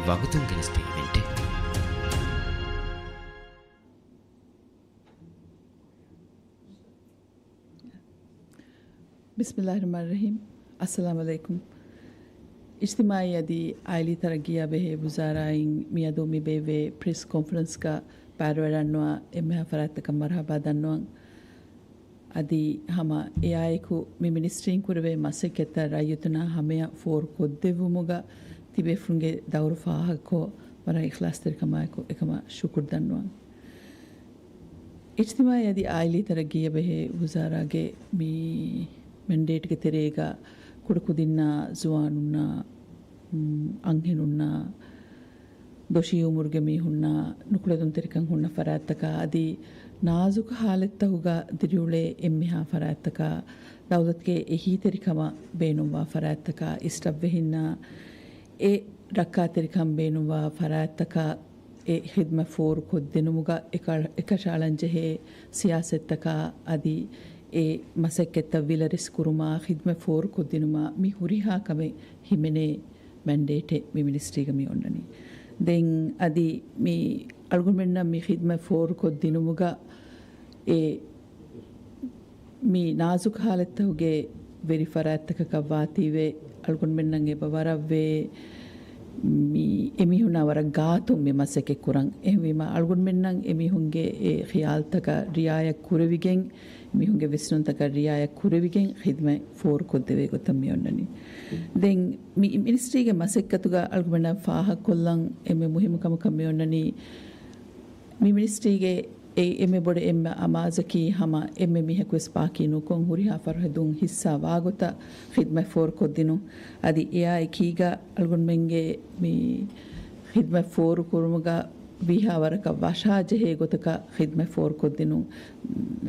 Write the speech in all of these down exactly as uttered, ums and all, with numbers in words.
ވަގުތުން ގެނެސްދޭ އިވެންޓެއް. ބިސްމިއްލާހި ރަޙްމާނި ރަޙީމް. އައްސަލާމު ޢަލައިކުމް. އިޖްތިމާޢީ އަދި އާއިލީ ތަރައްގީއާ ބެހޭ ވުޒާރާއިން މިއަދު މި ބޭއްވޭ ޕްރެސް ކޮންފަރެންސްގަ ބައިވެރިވެވަޑައިގަންނަވާ އެންމެހާ ފަރާތްތަކަށް މަރުޙަބާ ދަންނަވަން. އަދި ހަމަ އެއާއެކު މި މިނިސްޓްރީން ކުރެވޭ މަސައްކަތްތައް ރައްޔިތުންނާ ހަމަޔަށް ފޯރުކޮށްދެއްވުމުގަ ތިބޭފުޅުންގެ ދައުރު ފާހަގަކޮށް، ވަރަށް އިޚްލާޞްތެރިކަމާއެކު އެކަމަށް ޝުކުރު ދަންނަވަން. އިޖްތިމާޢީ އަދި އާއިލީ ތަރައްގީއާ ބެހޭ ވުޒާރާގެ މި މެންޑޭޓްގެ ތެރޭގަ ކުޑަކުދިންނާ، ޒުވާނުންނާ، އަންހެނުންނާ، ދޮށީ އުމުރުގެ މީހުންނާ، ނުކުޅެދުންތެރިކަން ހުންނަ ފަރާތްތަކާ އަދި ނާޒުކު ހާލަތްތަކުގަ ދިރިއުޅޭ އެންމެހާ ފަރާތްތަކާ، ދައުލަތުގެ އެހީތެރިކަމަށް ބޭނުންވާ ފަރާތްތަކާ، އިސްރަށްވެހިންނާ އެ ރައްކާތެރިކަން ބޭނުންވާ ފަރާތްތަކަށް އެ ޚިދްމަތް ފޯރުކޮށްދިނުމުގަ އެކަ-، އެކަށައަޅަންޖެހޭ ސިޔާސަތްތަކާ އަދި އެ މަސައްކަތްތައް ވިލަރެސް ކުރުމާ، ޚިދްމަތް ފޯރުކޮށްދިނުމާ މި ހުރިހާ ކަމެއް ހިމެނޭ މެންޑޭޓެއް މި މިނިސްޓްރީގަ މި އޮންނަނީ. ދެން އަދި މި އަޅުގަނޑުމެންނަށް މި ޚިދްމަތް ފޯރުކޮށްދިނުމުގަ އެ މި ނާޒުކު ހާލަތްތަކުގެ ވެރި ފަރާތްތަކަކަށް ވާތީވެ، އަޅުގަނޑުމެންނަށް އެބަ ވަރަށްވެ މި އެމީހުންނާ ވަރަށް ގާތުން މި މަސައްކަތް ކުރަން. އެހެންވީމަ، އަޅުގަނޑުމެންނަށް އެމީހުންގެ އެ ޚިޔާލްތަކަށް ރިއާޔަތް ކުރެވިގެން، މީހުންގެ ވިސްނުންތަކަށް ރިއާޔަތް ކުރެވިގެން ޚިދްމަތް ފޯރުކޮށްދެވޭ ގޮތަށް މި އޮންނަނީ. ދެން މި މިނިސްޓްރީގެ މަސައްކަތުގަ އަޅުގަނޑަށް ފާހަގަކޮށްލަން އެންމެ މުހިއްމު ކަމަކަށް މި އޮންނަނީ، މި މިނިސްޓްރީގެ އެ އެންމެ ބޮޑު އެންމެ އަމާޒަކީ ހަމަ އެންމެ މީހަކުވެސް ބާކީ ނުކޮށް ހުރިހާ ފަރުހަދުން ހިއްސާ ވާގޮތަށް ޚިދްމަތް ފޯރުކޮށްދިނުން. އަދި އެއާ އެކީގަ އަޅުގަނޑުމެންގެ މި ޚިދްމަތް ފޯރުކުރުމުގަ ވީހާވަރަކަށް ވަށާޖެހޭ ގޮތަކަށް ޚިދްމަތް ފޯރުކޮށްދިނުން.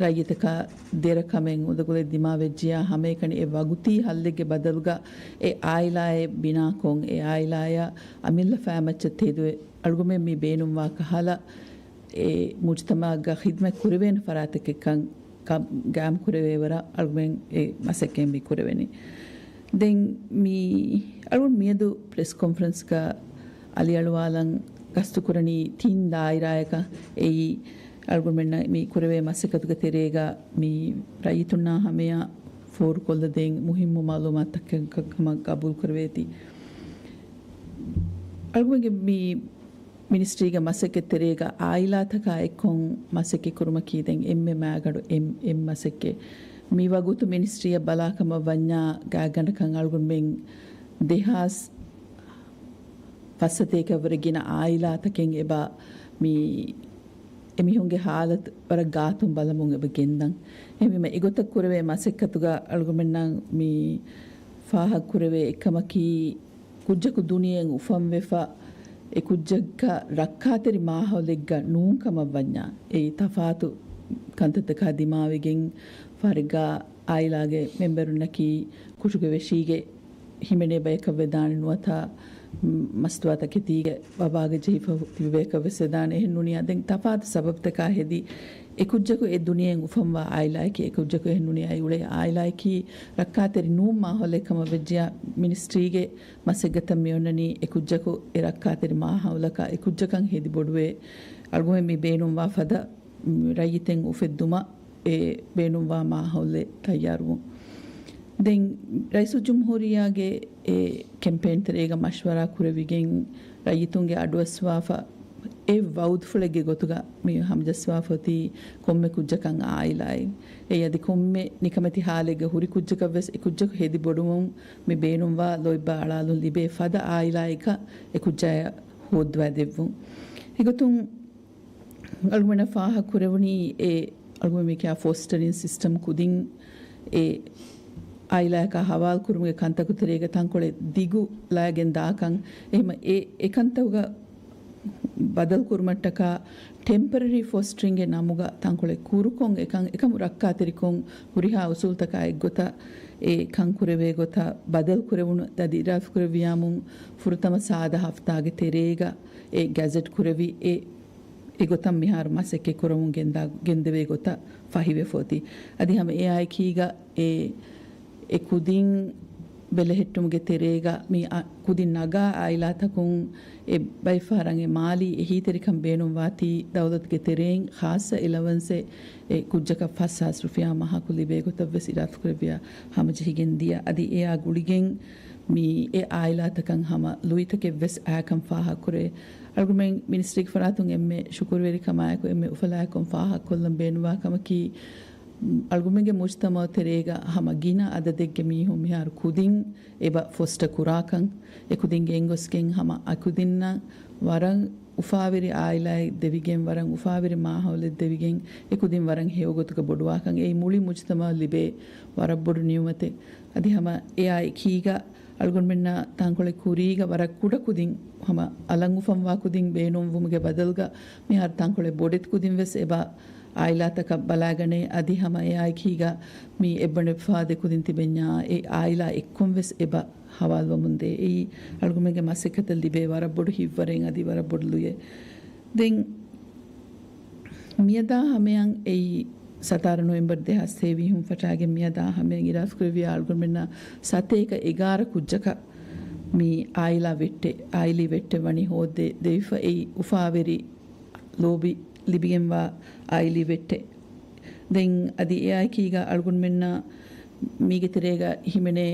ރައްޔިތަކަށް ދެރަ ކަމެއް އުނދަގުލެއް ދިމާވެއްޖިޔާ ހަމައެކަނި އެ ވަގުތީ ހައްލެއްގެ ބަދަލުގަ އެ އާއިލާއެއް ބިނާކޮށް، އެ އާއިލާޔަށް އަމިއްލަ ފައިމައްޗަށް ތެދުވެ، އަޅުގަނޑުމެން މި ބޭނުންވާ ކަހަލަ އެ މުޖުތަމަޢަށް ޚިދްމަތް ކުރެވޭނެ ފަރާތެއް ކަން ގާއިމް ކުރެވޭވަރަށް އަޅުގަނޑުމެން އެ މަސައްކަތް މި ކުރެވެނީ. ދެން މި އަޅުގަނޑު މިއަދު ޕްރެސް ކޮންފަރެންސްގަ އަލިއަޅުވާލަން ގަސްތުކުރަނީ ތިން ދާއިރާއަކަށް. އެއީ އަޅުގަނޑުމެންނަށް މި ކުރެވޭ މަސައްކަތުގެ ތެރޭގަ މި ރައްޔިތުންނާ ހަމަޔަށް ފޯރުކޮށްލަދޭން މުހިއްމު މަޢުލޫމާތުތަކެއް ކަމަށް ގަބޫލުކުރެވޭތީ. އަޅުގަނޑުގެ މި މިނިސްޓްރީގެ މަސައްކަތް ތެރޭގަ އާއިލާތަކާ އެއްކޮށް މަސައްކަތް ކުރުމަކީ ދެން އެންމެ މައިގަނޑު އެއް، އެއް މަސައްކަތް. މި ވަގުތު މިނިސްޓްރީއަށް ބަލާކަމަށް ވަންޏާ ގާތްގަނޑަކަށް އަޅުގަނޑުމެން ދެހާސް ފައްސަތޭކައަށްވުރެ ގިނަ އާއިލާތަކެއް އެބަ މި އެމީހުންގެ ހާލަތު ވަރަށް ގާތުން ބަލަމުން އެބަ ގެންދަން. އެހެންވީމަ އެގޮތަށް ކުރެވޭ މަސައްކަތުގަ އަޅުގަނޑުމެންނަށް މި ފާހަގަކުރެވޭ އެއްކަމަކީ، ކުއްޖަކު ދުނިޔެއިން އުފަންވެފަ، އެ ކުއްޖަކަށް ރައްކާތެރި މާހައުލެއްގަ ނޫން ކަމަށް ވަންޏާ، އެއީ ތަފާތު ކަންތައްތަކާ ދިމާވެގެން، ފަހަރެއްގަ އާއިލާގެ މެމްބަރުންނަކީ ކުށުގެ ވެށީގެ ހިމެނޭ ބަޔަކަށް ވެދާނެ ނުވަތަ، މް، މަސްތުވާތަކެތީގެ ވަބާގަ ޖެހިފަ ތިބި ބަޔަކަށް ވެސް ވެދާނެ. އެހެން ނޫނިޔާ ދެން ތަފާތު ސަބަބުތަކާ ހެދި، އެ ކުއްޖަކު އެ ދުނިޔެއިން އުފަންވާ އާއިލާއަކީ، އެ ކުއްޖަކު އެހެން ނޫނިޔާ އުޅޭ އާއިލާއަކީ، ރައްކާތެރި ނޫން މާހައުލެއް ކަމަށް ވެއްޖިޔާ، މިނިސްޓްރީގެ މަސައްގަތަށް މި އޮންނަނީ އެ ކުއްޖަކު އެ ރައްކާތެރި މާހައުލަކަށް އެ ކުއްޖަކަށް ހެދި ބޮޑުވެ، އަޅުގަނޑުމެން މި ބޭނުންވާ ފަދަ ރައްޔިތެއް އުފެއްދުމަށް އެ ބޭނުންވާ މާހައުލެއް ތައްޔާރުވުން. ދެން ރައީސުލްޖުމްހޫރިއްޔާގެ އެ ކެމްޕޭން ތެރޭގަ މަޝްވަރާ ކުރެވިގެން، ރައްޔިތުންގެ އަޑުއައްސަވާފަ އެ ވައުދުފުޅެއްގެ ގޮތުގަ މި ހަމަޖައްސަވާފަ އޮތީ ކޮންމެ ކުއްޖަކަށް އާއިލާއެއް. އެއީ އަދި ކޮންމެ ނިކަމެތި ހާލެއްގަ ހުރި ކުއްޖަކަށް ވެސް އެ ކުއްޖަކު ހެދި ބޮޑުވުން މި ބޭނުންވާ ލޯތްބާ އަޅާލުން ލިބޭ ފަދަ އާއިލާއެއްގަ އެ ކުއްޖާޔަށް ހޯއްދުވާ ދެއްވުން. އެގޮތުން އަޅުގަނޑަށް ފާހަގަ ކުރެވުނީ އެ އަޅުގަނޑު މިކިޔާ ފޯސްޓަރިން ސިސްޓަމް ކުދިން އެ އާއިލާއަކާ ހަވާލު ކުރުމުގެ ކަންތަކު ތެރޭގަ ތަންކޮޅެއް ދިގު ލައިގެން ދާކަން. އެހެން އެ، އެ ކަންތަކުގަ ބަދަލު ކުރުމަށްޓަކާ ޓެމްޕަރަރީ ފޯސްޓަރިންގެ ނަމުގަ ތަންކޮޅެއް ކުރުކޮށް އެކަން، އެކަމު ރައްކާތެރިކޮށް ހުރިހާ އުސޫލުތަކާ އެއްގޮތަށް އެ ކަން ކުރެވޭ ގޮތަށް ބަދަލު ކުރެވުނު ދަދި އިރާފަ ކުރެއްވިޔާމުން ފުރަތަމަ ސާދަ ހަފްތާގެ ތެރޭގަ އެ ގެޒެޓް ކުރެވި އެ އެގޮތަށް މިހާރު މަސައްކަތް ކުރަމުން ގެންދާ، ގެންދެވޭ ގޮތަށް ފަހިވެފަ އޮތީ. އަދި ހަމަ އެއާއެކީގަ އެ، އެ ކުދިން ބެލެހެއްޓުމުގެ ތެރޭގަ މި އަ-، ކުދިން ނަގާ އާއިލާތަކުން އެ ބައެއް ފަހަރަށް އެ މާލީ އެހީތެރިކަން ބޭނުންވާތީ ދައުލަތުގެ ތެރެއިން ޚާއްޞަ އެލަވަންސެއް އެ ކުއްޖަކަށް ފަސް ހާސް ރުފިޔާ މަހަކު ލިބޭ ގޮތަށް ވެސް އިރާދަކުރެއްވިޔާ ހަމަޖެހިގެން ދިޔަ. އަދި އެއާ ގުޅިގެން މި އެ އާއިލާތަކަށް ހަމަ ލުއިތަކެއް ވެސް އާކަން ފާހަގަކުރޭ. އަޅުގަނޑުމެން މިނިސްޓްރީގެ ފަރާތުން އެންމެ ޝުކުރުވެރިކަމާއެކު އެންމެ އުފަލާއެކު ފާހަގަކޮށްލަން ބޭނުންވާ ކަމަކީ، އަޅުގަނޑުމެންގެ މުޖްތަމަޢު ތެރޭގަ ހަމަ ގިނަ އަދަދެއްގެ މީހުން މިހާރު ކުދިން އެބަ ފޮސްޓަ ކުރާކަން، އެ ކުދިން ގެންގޮސްގެން ހަމަ އަކުދިންނަށް ވަރަށް އުފާވެރި އާއިލާއެއް ދެވިގެން، ވަރަށް އުފާވެރި މާހައުލެއް ދެވިގެން، އެ ކުދިން ވަރަށް ހެޔޮ ގޮތުގަ ބޮޑުވާކަން އެއީ މުޅި މުޖްތަމަޢަށް ލިބޭ ވަރަށް ބޮޑު ނިޢުމަތެއް. އަދި ހަމަ އެއާ އެކީގަ އަޅުގަނޑުމެންނަށް ތަންކޮޅެއް ކުރީގަ ވަރަށް ކުޑަ ކުދިން، ހަމަ އަލަށް އުފަންވާ ކުދިން ބޭނުންވުމުގެ ބަދަލުގަ މިހާރު ތަންކޮޅެއް ބޮޑެތި ކުދިން ވެސް އެބަ އާއިލާތަކަށް ބަލާގަނޭ. އަދި ހަމަ އެއާ އެކީގަ މި އެއްބަނޑު އެއްފަހާ ދެ ކުދިން ތިބެންޏާ އެ އާއިލާ އެއްކޮން ވެސް އެބަ ހަވާލުވަމުންދޭ. އެއީ އަޅުގަނޑުމެންގެ މަސައްކަތަށް ލިބޭ ވަރަށް ބޮޑު ހިތްވަރެއް އަދި ވަރަށް ބޮޑު ލުޔެއް. ދެން މިއަދާ ހަމަޔަށް އެއީ ސަތާރަ ނޮވެމްބަރު ދެހާސް ތޭވީހުން ފަށާގެން މިއަދާ ހަމަޔަށް އިރާދަކުރެއްވިޔާ އަޅުގަނޑުމެންނަށް ސަތޭކަ އެގާރަ ކުއްޖަކަށް މި އާއިލާ ވެއްޓެއް، އާއިލީ ވެއްޓެއް ވަނީ ހޯއްދެ ދެވިފަ އެއީ އުފާވެރި ލޯބި ލިބިގެންވާ އާއިލީ ވެއްޓެއް. ދެން އަދި އެއާއެކީގަ އަޅުގަނޑުމެންނަށް މީގެ ތެރޭގަ ހިމެނޭ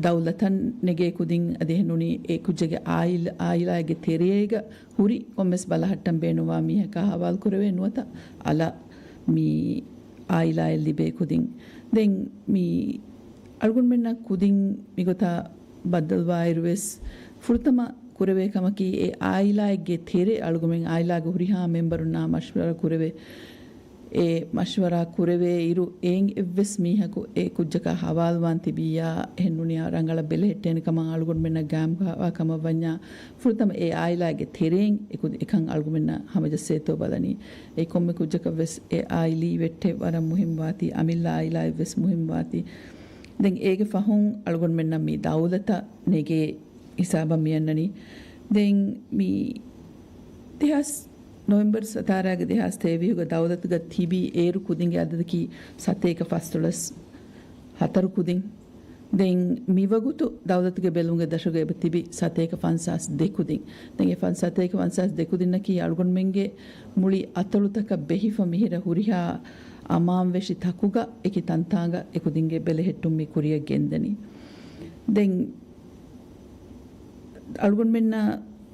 ދައުލަތަށް ނެގޭ ކުދިން އަދި އެހެންނޫނީ އެ ކުއްޖެއްގެ އާއިލް-، އާއިލާއެއްގެ ތެރޭގަ ހުރި ކޮންމެސް ބަލަހައްޓަން ބޭނުންވާ މީހަކާ ހަވާލު ކުރެވޭ ނުވަތަ އަލަށް މި އާއިލާއެއް ލިބޭ ކުދިން. ދެން މި އަޅުގަނޑުމެންނަށް ކުދިން މިގޮތަށް ބައްދަލުވާއިރު ވެސް ފުރަތަމަ ކުރެވޭ ކަމަކީ އެ އާއިލާއެއްގެ ތެރެ އަޅުގަނޑުމެން އާއިލާގެ ހުރިހާ މެމްބަރުންނާ މަޝްވަރާ ކުރެވޭ. އެ މަޝްވަރާ ކުރެވޭ އިރު އެއިން އެއްވެސް މީހަކު އެ ކުއްޖަކަށް ހަވާލުވާން ތިބިއްޔާ އެހެންނޫނިއްޔާ ރަނގަޅަށް ބެލެހެއްޓޭނެ ކަމަށް އަޅުގަނޑުމެންނަށް ގާއިމްވާ ކަމަށް ވަންޏާ ފުރަތަމަ އެ އާއިލާގެ ތެރެއިން އެކު-، އެކަން އަޅުގަނޑުމެންނަށް ހަމަޖައްސޭތޯ ބަލަނީ. އެ ކޮންމެ ކުއްޖަކަށް ވެސް އެ އާއިލީ ވެއްޓެއް ވަރަށް މުހިންމުވާތީ، އަމިއްލަ އާއިލާއެއް ވެސް މުހިންމުވާތީ. ދެން އޭގެ ފަހުން އަޅުގަނޑުމެންނަށް މި ދައުލަތަށް ނެގޭ ހިސާބަށް މިއަންނަނީ. ދެން މި ދެހާސް ނޮވެމްބަރު ސަތާރަގެ ދެހާސް ތޭވީހުގެ ދައުލަތުގަ ތިބި އޭރު ކުދިންގެ އަދަދަކީ ސަތޭކަ ފަސްދޮޅަސް ހަތަރު ކުދިން. ދެން މިވަގުތު ދައުލަތުގެ ބެލުމުގެ ދަށުގަ އެބަ ތިބި ސަތޭކަ ފަންސާސް ދެ ކުދިން. ދެން އެ ފަން-، ސަތޭކަ ފަންސާސް ދެ ކުދިންނަކީ އަޅުގަނޑުމެންގެ މުޅި އަތޮޅުތަކަށް ބެހިފަ މިހިރަ ހުރިހާ އަމާންވެށި ތަކުގަ އެކި ތަންތާނގަ އެ ކުދިންގެ ބެލެހެއްޓުން މި ކުރިޔަށް ގެންދަނީ. ދެން އަޅުގަނޑުމެންނަށް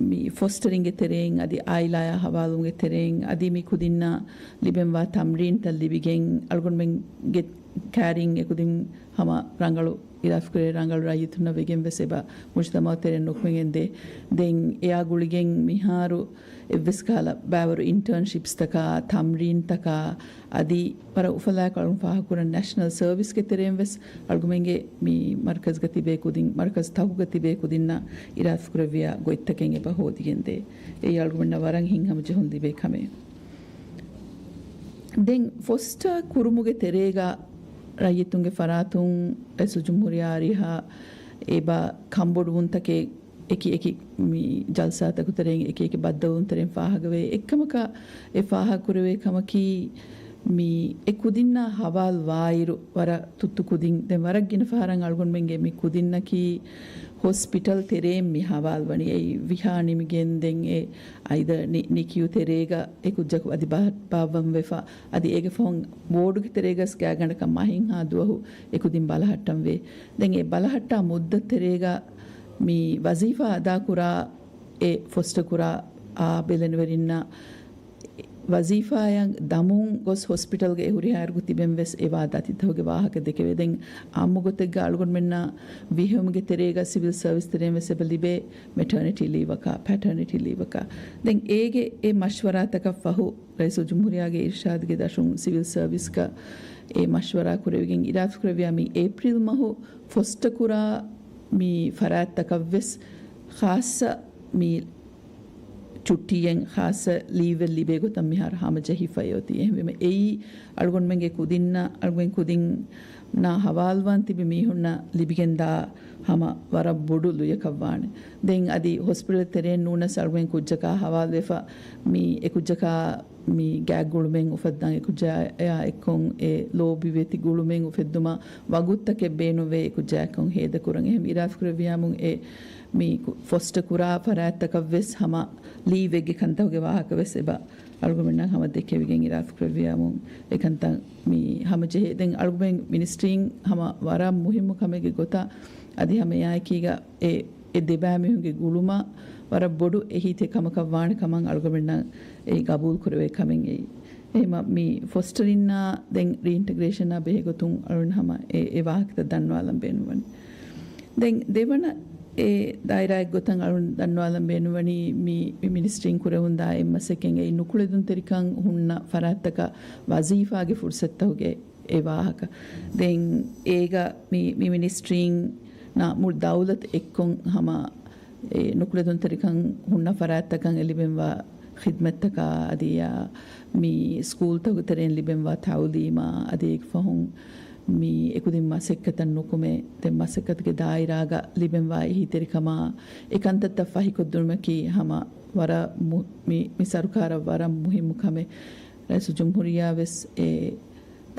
މި ފޮސްޓަރިންގެ ތެރެއިން އަދި އާއިލާޔާ ހަވާލުވުމުގެ ތެރެއިން އަދި މި ކުދިންނަށް ލިބެންވާ ތަމްރީންތައް ލިބިގެން އަޅުގަނޑުމެންގެ ކައިރިން އެ ކުދިން ހަމަ ރަނގަޅު އިރާދަކުރޭ ރަނގަޅު ރައްޔިތުންނަށް ވެގެން ވެސް އެބަ މުޖްތަމަޢު ތެރެއިން ނުކުމެގެން ދޭ. ދެން އެއާ ގުޅިގެން މިހާރު އެއްވެސް ކަހަލަ ބައިވަރު އިންޓާންޝިޕްސްތަކާ، ތަމްރީންތަކާ، އަދި ވަރަށް އުފަލާއެކު އަޅުގަނޑު ފާހަގަކުރަން ނޭޝަނަލް ސަރވިސްގެ ތެރެއިން ވެސް އަޅުގަމެންގެ މި މަރުކަޒްގަ ތިބޭ ކުދިން، މަރުކަޒް ތަކުގަ ތިބޭ ކުދިންނަށް އިރާދަކުރެއްވިޔާ ގޮތްތަކެއް އެބަ ހޯދިގެންދޭ. އެއީ އަޅުގަމެންނަށް ވަރަށް ހިތްހަމަޖެހުން ލިބޭ ކަމެއް. ދެން ފޮސްޓަ ކުރުމުގެ ތެރޭގަ ރައްޔިތުންގެ ފަރާތުން ރައީސުލްޖުމްހޫރިއްޔާ އަރިހަ އެބަ ކަންބޮޑުވުންތަކެއް އެކި އެކި މި ޖަލްސާތަކު ތެރެއިން އެކި އެކި ބައްދަލުވުން ތެރެއިން ފާހަގަވޭ. އެއްކަމަކަށް އެ ފާހަގަކުރެވޭ ކަމަކީ، މި އެ ކުދިންނާ ހަވާލު ވާއިރު، ވަރަށް ތުއްތު ކުދިން، ދެން ވަރަށް ގިނަ ފަހަރަށް އަޅުގަނޑުމެންގެ މި ކުދިންނަކީ ހޮސްޕިޓަލް ތެރެއިން މި ހަވާލު ވަނީ. އެއީ ވިހާ ނިމިގެން ދެން އެ އައިދަ ނި-، ނިކިޔު ތެރޭގަ އެ ކުއްޖަކު އަދި ބާ-، ބާއްވަން ވެފަ، އަދި އޭގެ ފަހުން ވޯޑުގެ ތެރޭގަސް ގާތްގަނޑަކަށް މަހެއްހާ ދުވަހު އެ ކުދިން ބަލަހައްޓަން ވޭ. ދެން އެ ބަލަހައްޓާ މުއްދަތު ތެރޭގަ މި ވަޒީފާ އަދާކުރާ އެ ފޮސްޓަ ކުރާ އާ ބެލެނިވެރިންނަށް ވަޒީފާއަށް ދަމުން ގޮސް ހޮސްޕިޓަލްގެ އެ ހުރިހާ އިރުގަ ތިބެން ވެސް އެވާ ދަތިތަކުގެ ވާހަކަ ދެކެވޭ. ދެން އާއްމު ގޮތެއްގަ އަޅުގަނޑުމެންނަށް ވިހެއުމުގެ ތެރޭގަ ސިވިލް ސަރވިސް ތެރެއިން ވެސް އެބަ ލިބޭ މެޓާނިޓީ ލީވަކާ، ޕެޓާނިޓީ ލީވަކާ. ދެން އޭގެ އެ މަޝްވަރާތަކަށް ފަހު، ރައީސުލްޖުމްހޫރިއްޔާގެ އިރްޝާދުގެ ދަށުން ސިވިލް ސަރވިސްގަ އެ މަޝްވަރާ ކުރެވިގެން އިރާދަކުރެއްވިޔާ މި އޭޕްރީލް މަހު ފޮސްޓަ ކުރާ މި ފަރާތްތަކަށްވެސް ޚާއްޞަ މި ޗުއްޓީއެއް ޚާއްޞަ ލީވެއް ލިބޭ ގޮތަށް މިހާރު ހަމަޖެހިފައި އޮތީ. އެހެންވީމަ އެއީ އަޅުގަނޑުމެންގެ ކުދިންނަށް، އަޅުގަނޑު ކުދިން ނާ ހަވާލުވާން ތިބި މީހުންނަށް ލިބިގެންދާ ހަމަ ވަރަށް ބޮޑު ލުޔަކަށްވާނެ. ދެން އަދި ހޮސްޕިޓަލް ތެރެއިން ނޫނަސް އަޅުގަނޑު ކުއްޖަކާ ހަވާލުވެފަ މި އެކުއްޖަކާ މި ގާތް ގުޅުމެއް އުފައްދަން އެކުއްޖާއާ އެއްކޮށް އެ ލޯބިވެތި ގުޅުމެއް އުފެއްދުމަށް ވަގުތުތަކެއް ބޭނުންވޭ އެކުއްޖާއެއްކޮށް ހޭދަކުރަން. އެހެން އިރާދަކުރެއްވިޔާމުން އެ މި ފޮސްޓަ ކުރާ ފަރާތްތަކަށްވެސް ހަމަ ލީވެއްގެ ކަންތަކުގެ ވާހަކަވެސް އެބަ އަޅުގަނޑުމެންނަށް ހަމަ ދެކެވިގެން އިރާދަކުރެއްވިޔާމުން އެކަންތައް މި ހަމަޖެހޭ. ދެން އަޅުގަނޑުމެން މިނިސްޓްރީން ހަމަ ވަރަށް މުހިއްމު ކަމެއްގެ ގޮތަށް އަދި ހަމަ އެއާއެކީގަ އެ، އެ ދެބައިމީހުންގެ ގުޅުމަށް ވަރަށް ބޮޑު އެހީތެރިކަމަކަށް ވާނެ ކަމަށް އަޅުގަނޑުމެންނަށް އެ ގަބޫލު ކުރެވޭ ކަމެއް އެއީ. އެހެމަ މި ފޮސްޓަރިންނާ ދެން ރީއިންޓަގްރޭޝަނާ ބެހޭ ގޮތުން އަޅުން ހަމަ އެ، އެ ވާހަކަތައް ދަންނަވާލަން ބޭނުންވަނީ. ދެން ދެވަނަ އެ ދާއިރާއެއް ގޮތަށް އަޅުން ދަންނަވާލަން ބޭނުންވަނީ މި، މި މިނިސްޓްރީން ކުރެވުންދާ އެއް މަސައްކަތް އެއީ ނުކުޅެދުންތެރިކަން ހުންނަ ފަރާތްތަކަށް ވަޒީފާގެ ފުރުސަތުގެ އެ ވާހަކަ. ދެން އޭގަ މި، މި މިނިސްޓްރީން ނާ މުޅި ދައުލަތު އެއްކޮށް ހަމަ އެ ނުކުޅެދުންތެރިކަން ހުންނަ ފަރާތްތަކަށް އެ ލިބެންވާ ޚިދްމަތްތަކާ އަދި އެއާ މި ސްކޫލްތަކުގެ ތެރެއިން ލިބެންވާ ތައުލީމާ އަދި އޭގެ ފަހުން މި އެކުދިން މަސައްކަތަށް ނުކުމެ، ދެން މަސައްކަތުގެ ދާއިރާގަ ލިބެންވާ އެހީތެރިކަމާ އެ ކަންތައްތައް ފަހިކޮށްދިނުމަކީ ހަމަ ވަރަށް މު-، މި، މި ސަރުކާރަށް ވަރަށް މުހިއްމު ކަމެއް. ރައީސުލްޖުމްހޫރިއްޔާ ވެސް އެ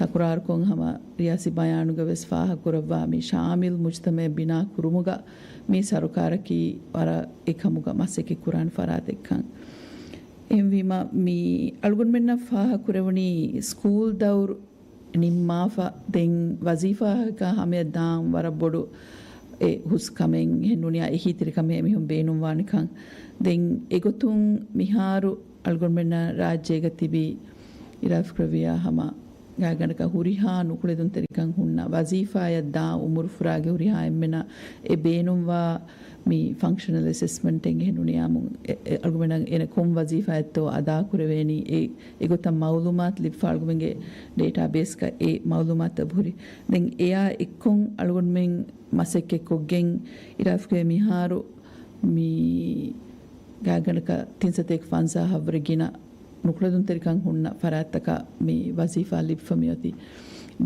ތަކުރާރުކޮށް ހަމަ ރިޔާސީ ބަޔާނުގަ ވެސް ފާހަގަކުރައްވާ މި ޝާމިލް މުޖްތަމައެއް ބިނާ ކުރުމުގަ މި ސަރުކާރަކީ ވަރަށް އެކަމުގަ މަސައްކަތް ކުރާނެ ފަރާތެއްކަން. އެހެންވީމަ މި އަޅުގަނޑުމެންނަށް ފާހަގަކުރެވުނީ ސްކޫލް ދައުރު ނިންމާފަ ދެން ވަޒީފާއަކާ ހަމަޔަށް ދާން ވަރަށް ބޮޑު އެ ހުސް ކަމެއް އެހެން ނޫނިއްޔާ އެހީތެރިކަމެއް އެމީހުން ބޭނުންވާނެކަން. ދެން އެގޮތުން މިހާރު އަޅުގަނޑުމެންނަށް ރާއްޖޭގަ ތިބި އިރާދަކުރެއްވިޔާ ހަމަ ގާތްގަނޑަކަށް ހުރިހާ ނުކުޅެދުންތެރިކަން ހުންނަ ވަޒީފާއަށް ދާ އުމުރުފުރާގެ ހުރިހާ އެންމެނަށް އެ ބޭނުންވާ މި ފަންކްޝަނަލް އެސެސްމަންޓެއް އެހެން ނޫނިއްޔާމު އެ، އެ، އަޅުގަނޑަށް އޭނަ ކޮން ވަޒީފާއެއްތޯ އަދާ ކުރެވޭނީ އެ، އެގޮތަށް މައުލޫމާތު ލިބިފަ އަޅުގަނޑުމެންގެ ޑޭޓާބޭސްގަ އެ މައުލޫމާތު އެބަހުރި. ދެން އެއާ އެއްކޮށް އަޅުގަނޑުމެން މަސައްކަތްކޮށްގެން އިރާދަކުރެއްވިޔާ މިހާރު މި ގާތްގަނޑަކަށް ތިން ސަތޭކަ ފަންސާހަށްވުރެ ގިނަ ނުކުޅެދުންތެރިކަން ހުންނަ ފަރާތްތަކަށް މި ވަޒީފާ ލިބިފަ މިއޮތީ.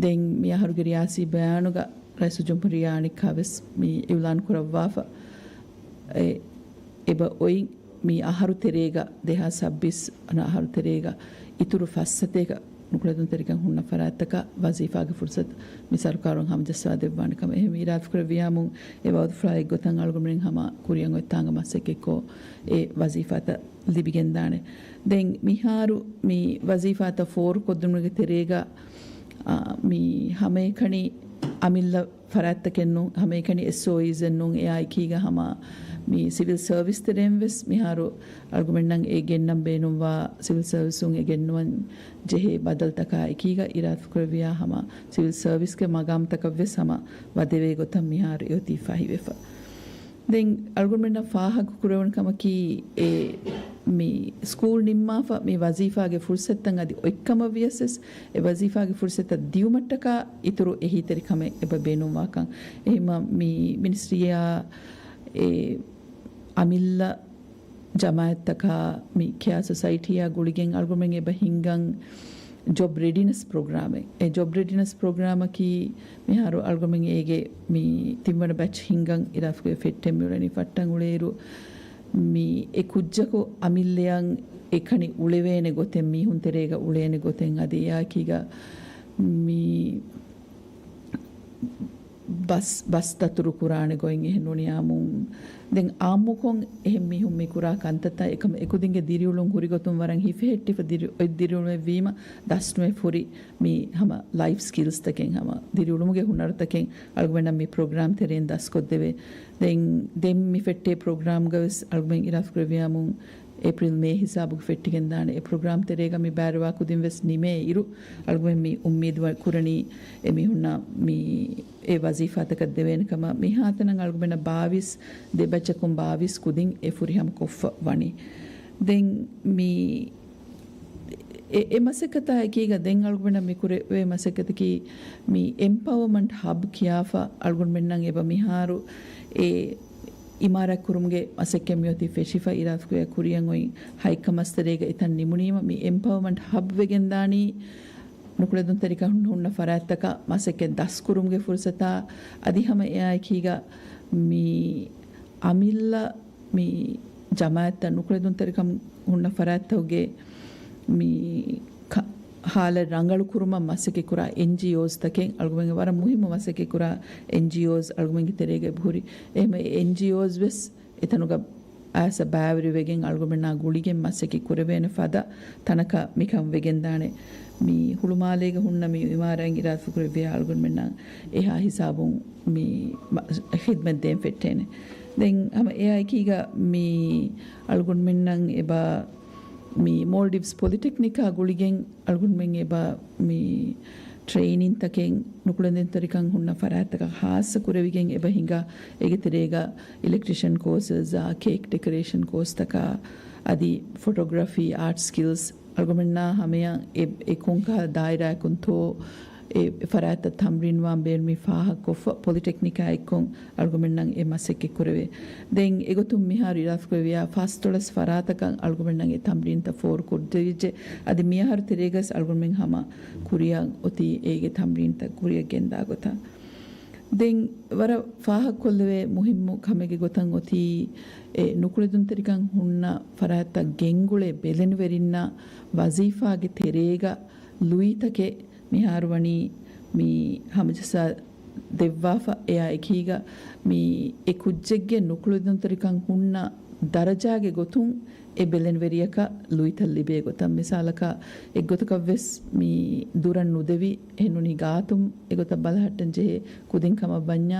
ދެން މި އަހަރުގެ ރިޔާސީ ބަޔާނުގަ ރައީސުލްޖުމްހޫރިއްޔާ އަނެއްކާވެސް މި އިއުލާން ކުރައްވާފަ އެ، އެބަ އޮތް މި އަހަރު ތެރޭގަ، ދެހާސް ސައްބީސް ވަނަ އަހަރު ތެރޭގަ އިތުރު ފަސް ސަތޭކަ ނުކުޅެދުންތެރިކަން ހުންނަ ފަރާތްތަކަށް ވަޒީފާގެ ފުރުސަތު މި ސަރުކާރުން ހަމަޖައްސަވާ ދެއްވާނެ ކަމަށް. އެހެން އިރާދަކުރެއްވިޔާމު އެ ވައުދުފުޅާ އެއްގޮތަށް އަޅުގަނޑުމެން ހަމަ ކުރިއަށް އޮތް ތާނގަ މަސައްކަތްކޮށް އެ ވަޒީފާތައް ލިބިގެންދާނެ. ދެން މިހާރު މި ވަޒީފާތައް ފޯރުކޮށްދިނުމުގެ ތެރޭގަ، އާ، މި ހަމައެކަނި އަމިއްލަ ފަރާތްތަކެއް ނޫން، ހަމައެކަނި އެސްއޯއީސް އެއް ނޫން، އެއާ އެކީގަ ހަމަ މި ސިވިލް ސަރވިސް ތެރެއިން ވެސް މިހާރު އަޅުގަނޑުމެންނަށް އެ ގެންނަން ބޭނުންވާ ސިވިލް ސަރވިސުން އެ ގެންނުވަން ޖެހޭ ބަދަލުތަކާ އެކީގަ އިރާދަކުރެއްވިޔާ ހަމަ ސިވިލް ސަރވިސްގެ މަގާމްތަކަށް ވެސް ހަމަ ވަދެވޭ ގޮތަށް މިހާރު އެއޮތީ ފަހިވެފަ. ދެން އަޅުގަނޑުމެންނަށް ފާހަގަ ކުރެވުނު ކަމަކީ، އެ މި ސްކޫލް ނިންމާފަ މި ވަޒީފާގެ ފުރުސަތުތައް އަދި އޮތްކަމަށް ވިޔަސް ވެސް، އެ ވަޒީފާގެ ފުރުސަތުތައް ދިއުމަށްޓަކާ އިތުރު އެހީތެރި ކަމެއް އެބަ ބޭނުންވާކަން. އެހެންމަ މި މިނިސްޓްރީއާ އެ އަމިއްލަ ޖަމާއަތްތަކާ މި ކެއާ ސޮސައިޓީއާ ގުޅިގެން އަޅުގަނޑުމެން އެބަ ހިންގަން ޖޮބް ރެޑިނަސް ޕްރޮގްރާމެއް. އެ ޖޮބް ރެޑިނަސް ޕްރޮގްރާމަކީ މިހާރު އަޅުގަނޑުމެން އޭގެ މި ތިންވަނަ ބެޗް ހިންގަން އިރާދަކުރެ ފެއްޓެން މިއުޅެނީ ފައްޓަން އުޅޭއިރު، މި އެ ކުއްޖަކު އަމިއްލައަށް އެކަނި އުޅެވޭނެ ގޮތެއް، މީހުން ތެރޭގަ އުޅޭނެ ގޮތެއް އަދި އެއާއެކީގަ މި ބަސް، ބަސް ދަތުރު ކުރާނެ ގޮތް އެހެން ނޫނިއްޔާމު. ދެން އާއްމުކޮށް އެހެން މީހުން މި ކުރާ ކަންތައްތައް އެކަމަ އެކުދިންގެ ދިރިއުޅުން ހުރިގޮތުން ވަރަށް ހިފެހެއްޓިފަ ދިރި-، އޮތް ދިރިއުޅުމެއް ވީމަ ދަސްނުވެ ފުރި މި ހަމަ ލައިފް ސްކިލްސްތަކެއް ހަމަ ދިރިއުޅުމުގެ ހުނަރުތަކެއް އަޅުގަނޑަށް މި ޕްރޮގްރާމް ތެރެއިން ދަސްކޮށްދެވޭ. ދެން، ދެން މި ފެއްޓޭ ޕްރޮގްރާމްގަ ވެސް އަޅުގަނޑުމެން އިރާދަކުރެއްވިޔާމު އޭޕްރިލް މޭ ހިސާބުގަ ފެއްޓިގެންދާނެ. އެ ޕްރޮގްރާމް ތެރޭގަ މި ބައިވެރިވާ ކުދިން ވެސް ނިމޭ އިރު، އަޅުގަނޑުމެން މި އުއްމީދު ކުރަނީ އެ މީހުންނަށް މި އެ ވަޒީފާތަކަށް ދެވޭނެ ކަމަށް. މިހާތަނަށް އަޅުގަނޑަށް ބާވީސް، ދެ ބަޗަކުން ބާވީސް ކުދިން އެ ފުރިހަމަ ކޮށްފަ ވަނީ. ދެން މި އެ، އެ މަސައްކަތާ އެކީގަ ދެން އަޅުގަނޑަށް މި ކުރެވޭ މަސައްކަތަކީ މި އެމްޕަވަރމަންޓް ހަބް ކިޔާފަ އަޅުގަނޑުމެންނަށް އެބަ މިހާރު އެ އިމާރާތް ކުރުމުގެ މަސައްކަތް މިއޮތީ ފެށިފަ އިރާދަކުރެ ކުރިއަށް އޮތް ހަތް ކަމަސްތެރޭގަ އެތަން ނިމުނީމަ މި އެމްޕަވަރމަންޓް ހަބް ވެގެންދާނީ ނުކުޅެދުންތެރިކަން ހުންނަ ފަރާތްތަކަށް މަސައްކަތް ދަސްކުރުމުގެ ފުރުސަތާ، އަދި ހަމަ އެއާއެކީގަ މި އަމިއްލަ މި ޖަމާއަތްތައް ނުކުޅެދުންތެރިކަމުން ހުންނަ ފަރާތްތަކުގެ މި ކަ-، ހާލަތް ރަނގަޅު ކުރުމަށް މަސައްކަތް ކުރާ އެންޖީއޯސް ތަކެއް، އަޅުގަނޑުމެން ވަރަށް މުހިއްމު މަސައްކަތް ކުރާ އެންޖީއޯސް އަޅުގަނޑުމެންގެ ތެރޭގައި ހުރި. އެހެން އެންޖީއޯސް ވެސް އެތަނުގަ އައިސް ބައިވެރިވެގެން އަޅުގަނޑުމެންނާ ގުޅިގެން މަސައްކަތް ކުރެވޭނެ ފަދަ ތަނަކަށް މިކަން ވެގެންދާނެ. މި ހުޅުމާލޭގަ ހުންނަ މި އިމާރާތް އިރާދަކުރެއްވިޔާ އަޅުގަނޑުމެންނަށް އެހާ ހިސާބުން މި މަ-، ޚިދްމަތް ދޭން ފެއްޓޭނެ. ދެން ހަމަ އެއާއެކީގަ މި އަޅުގަނޑުމެންނަށް އެބަ މި މޯލްޑިވްސް ޕޮލިޓެކްނިކާ ގުޅިގެން އަޅުގަނޑުމެން އެބަ މި ޓްރެއިނިންތަކެއް ނުކުޅެދުންތެރިކަން ހުންނަ ފަރާތްތަކަށް ހާއްސަ ކުރެވިގެން އެބަ ހިނގާ. އޭގެ ތެރޭގަ އިލެކްޓްރިޝަން ކޯސްއާ، ކޭކް ޑެކޮރޭޝަން ކޯސްތަކާ، އަދި ފޮޓޯގްރަފީ، އާޓް ސްކިލްސް، އަޅުގަނޑުމެންނާ ހަމަޔަށް އެ، އެ ކޮންކަހަލަ ދާއިރާއަކުންތޯ އެ ފަރާތްތައް ތަމްރީންވާން ބޭނުމީ ފާހަގަކޮށްފަ، ޕޮލިޓެކްނިކާ އެއްކޮށް އަޅުގަނޑުމެންނަށް އެ މަސައްކަތް ކުރެވޭ. ދެން އެގޮތުން މިހާރު އިރާދަކުރެއްވިޔާ ފަސްދޮޅަސް ފަރާތަކަށް އަޅުގަނޑުމެންނަށް އެ ތަމްރީންތައް ފޯރުކޮށްދެވިއްޖެ. އަދި މިއަހަރު ތެރޭގަސް އަޅުގަނޑުމެން ހަމަ ކުރިއަށް އޮތީ އޭގެ ތަމްރީންތައް ކުރިއަށް ގެންދާ ގޮތަށް. ދެން ވަރަށް ފާހަގަކޮށްލެވޭ މުހިއްމު ކަމެއްގެ ގޮތަށް އޮތީ، އެ ނުކުޅެދުންތެރިކަން ހުންނަ ފަރާތްތައް ގެންގުޅޭ ބެލެނިވެރިންނަށް ވަޒީފާގެ ތެރޭގަ ލުއިތަކެއް މިހާރު ވަނީ މި ހަމަޖައްސާ ދެއްވާފަ. އެއާ އެކީގަ މި އެ ކުއްޖެއްގެ ނުކުޅެދުންތެރިކަން ހުންނަ ދަރަޖާގެ ގޮތުން އެ ބެލެނިވެރިޔަކަށް ލުއިތައް ލިބޭ ގޮތަށް. މިސާލަކަށް، އެއްގޮތަކަށް ވެސް މި ދުރަށް ނުދެވި އެހެންނޫނީ ގާތުން އެގޮތަށް ބަލަހައްޓަން ޖެހޭ ކުދިން ކަމަށް ވަންޏާ،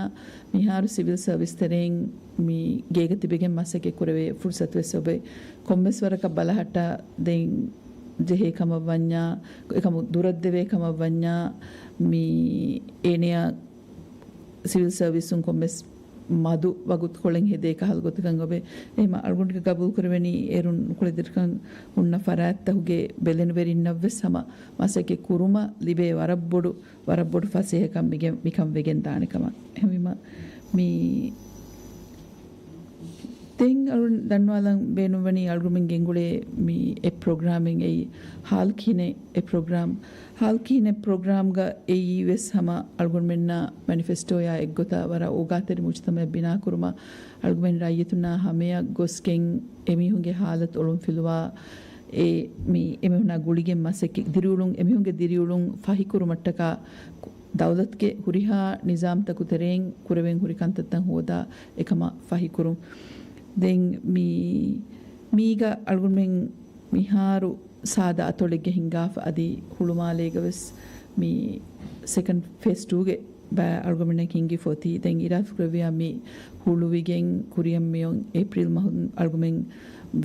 މިހާރު ސިވިލް ސަރވިސް ތެރެއިން މި ގޭގަ ތިބެގެން މަސައްކަތް ކުރެވޭ ފުރުސަތު ވެސް އޮބެ. ކޮންމެސް ވަރަކަށް ބަލަހައްޓާ ދޭން ޖެހޭ ކަމަށް ވަންޏާ، އެކަމު ދުރަށް ދެވޭ ކަމަށް ވަންޏާ، މި އޭނެއަށް ސިވިލް ސަރވިސުން ކޮންމެސް މަދު ވަގުތުކޮޅެއް ހެދޭ ކަހަލަ ގޮތަކަށް އޮބެ. އެހެމަ އަޅުގަނޑުގެ ގަބޫލުކުރެވެނީ އޭރުން ނުކުޅެދުންތެރިކަން ހުންނަ ފަރާތްތަކުގެ ބެލެނިވެރިންނަށް ވެސް ހަމަ މަސައްކަތް ކުރުމަށް ލިބޭ ވަރަށް ބޮޑު، ވަރަށް ބޮޑު ފަސޭހަކަން މިގެ-، މިކަން ވެގެން ދާނެ ކަމަށް. އެހެންވީމަ މި ދެން އަޅުން ދަންނަވާލަން ބޭނުންވަނީ އަޅުގަނޑުމެން ގެންގުޅޭ މި އެ ޕްރޮގްރާމެއް އެއީ ހާލް ކިހިނެއް އެ ޕްރޮގްރާމް. ހާލް ކިހިނެއް ޕްރޮގްރާމްގަ އެއީ ވެސް ހަމަ އަޅުގަނޑުމެންނަށް މެނިފެސްޓޯޔާ އެއްގޮތަށް ވަރަށް އޯގާތެރި މުޖުތަމައެއް ބިނާކުރުމަށް އަޅުގަނޑުމެން ރައްޔިތުންނާ ހަމަޔަށް ގޮސްގެން އެމީހުންގެ ހާލަތު އޮޅުންފިލުވާ އެ މި އެމީހުންނާ ގުޅިގެން މަސައްކަތް ދިރިއުޅުން، އެމީހުންގެ ދިރިއުޅުން ފަހިކުރުމަށްޓަކާ ދައުލަތުގެ ހުރިހާ ނިޒާމްތަކު ތެރެއިން ކުރެވެން ހުރި ކަންތައްތައް ހޯދާ އެކަމަށް ފަހިކުރުން. ދެން މި، މީގަ އަޅުގަނޑުމެން މިހާރު ސާދަ އަތޮޅެއްގެ ހިންގާފަ އަދި ހުޅުމާލޭގަ ވެސް މި ސެކަންޑް ފޭސް ޓޫގެ ބައި އަޅުގަނޑުމެން ހިންގިފަ އޮތީ. ދެން އިރާދަކުރެއްވިޔާ މި ހުޅުވިގެން ކުރިއަށް މިއޮން އޭޕްރީލް މަހުން އަޅުގަނޑުމެން